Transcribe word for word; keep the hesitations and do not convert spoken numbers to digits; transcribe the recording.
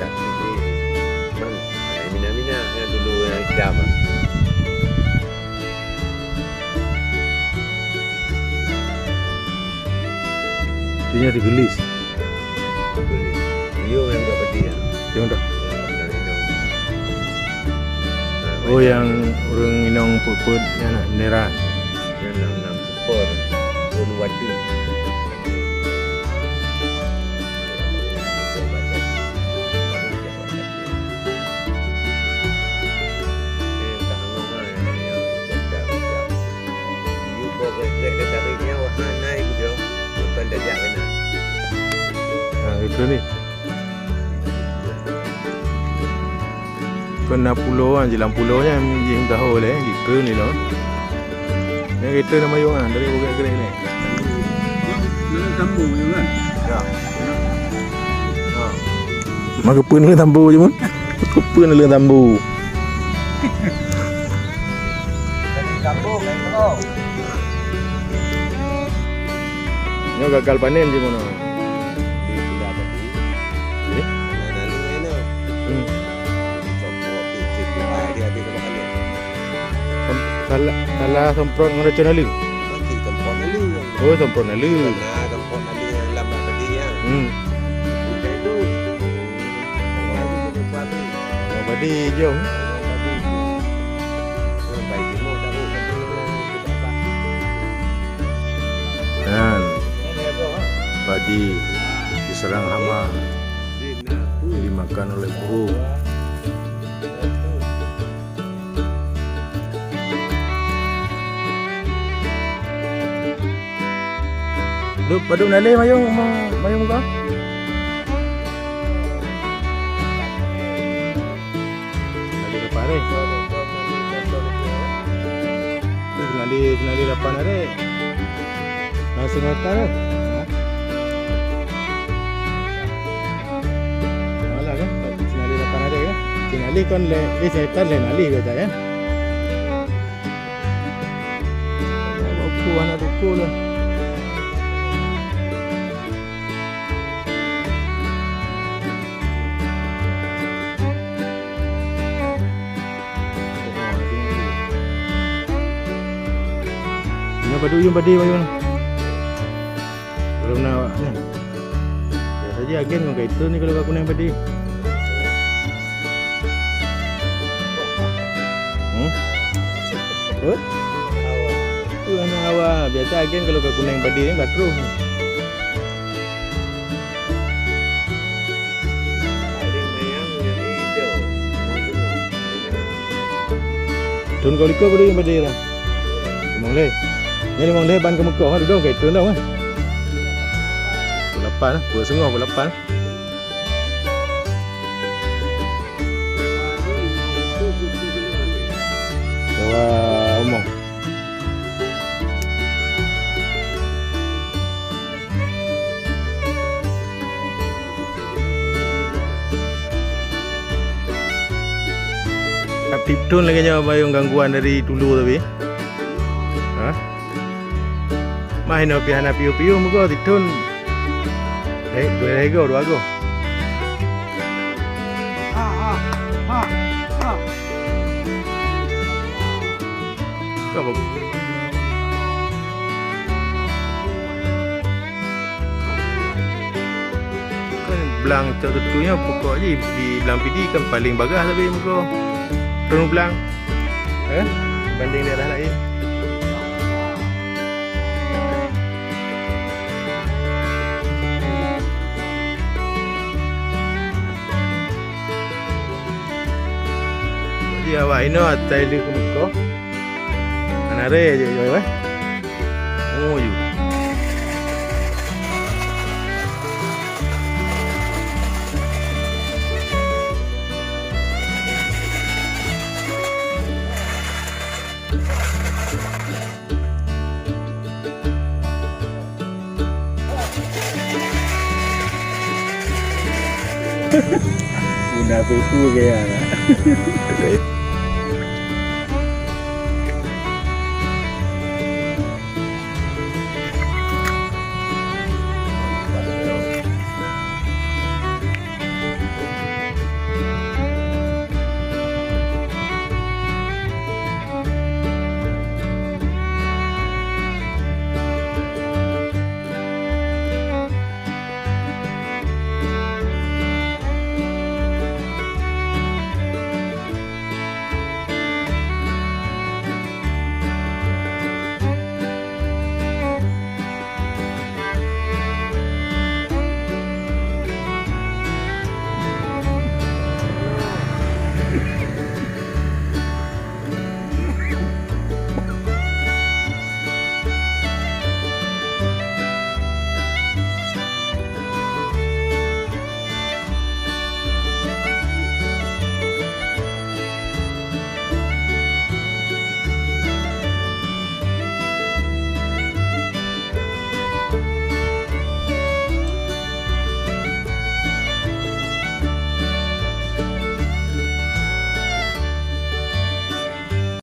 Tapi ni, man, ada mina-mina yang dulu yang hitam. Dia nyang digeulis. Digeulis. Liong nyang ka pati ya. Liong dah. Ya, dari Inong. Oh, nyang ureueng inong peuet-peuet nyan na, bendera. Nyan nam-nam sempor. Pun wadu. Ha, itu ni. Kon na pulo kan, jalan pulo nyan jih tahu leh, gitu ni loh. Yang kita nama Yong kan, dari Bukit Kerik ni. Nang Tambu Yong kan? Ya. Ya. Maka pun le Tambu je pun. Pun le Tambu. Dari Tambu kan kau. Nyoe gagal panen di mana? Di Sunda tadi. Eh? Nah, nah, ni mana? Hmm. Di Sempok, di Sempok, di Sempok, di Sempok. Sem-, salah, salah semprot ngon racun naleueng? Masih semprot naleueng. Oh, semprot naleueng. Nah, semprot naleueng nyang lam padi nyan. Hmm. Udah itu. Orang tu jadi padi. Orang padi jom. Orang padi. Orang padi mau tahu. Nyan, padi diserang hama, dimakan oleh burung. Dup, padum naleh mayong, mayong muka? Lagi depan ni. Ni senali, senali lapan hari. Nah, semeter. Ha? Malah kan? Senali lapan hari kan? Senali kan le, eh, setan le nali biasa kan? Buku anak buku lah. Nyoe padu yum padi mayong. Belum na awak nyan. Biasa je agen ngon kaitu ni kalau ka kuneng padi. Hmm? Apa? Tuan awak. Biasa agen kalau ka kuneng padi ni ka terus. Thôn kau likot boleh yang pada lah. Limong leh. Ni limong leh ban ke Mekah, ha, duduk ke thôn dah, ha. Pukul lapan, pukul setengah, pukul lapan. Wah, omong. Tiep thôn lagèe nyoe bayong gangguan dari tulu tapi. Ha? Mah inoe pih hana piôh-piôh mugo tiep thôn. Eh, dua go, dua go. Ka ba-, kan blang cok teutui nyoe pokok jih di blang pidi kan paling bagah tapi muka. Turun blang. Eh? Banding daerah lain. Jadi awak inoe atai leuh keu muka. Hana ré jih, jih, eh. Oh, yu. Guna susu ke ya?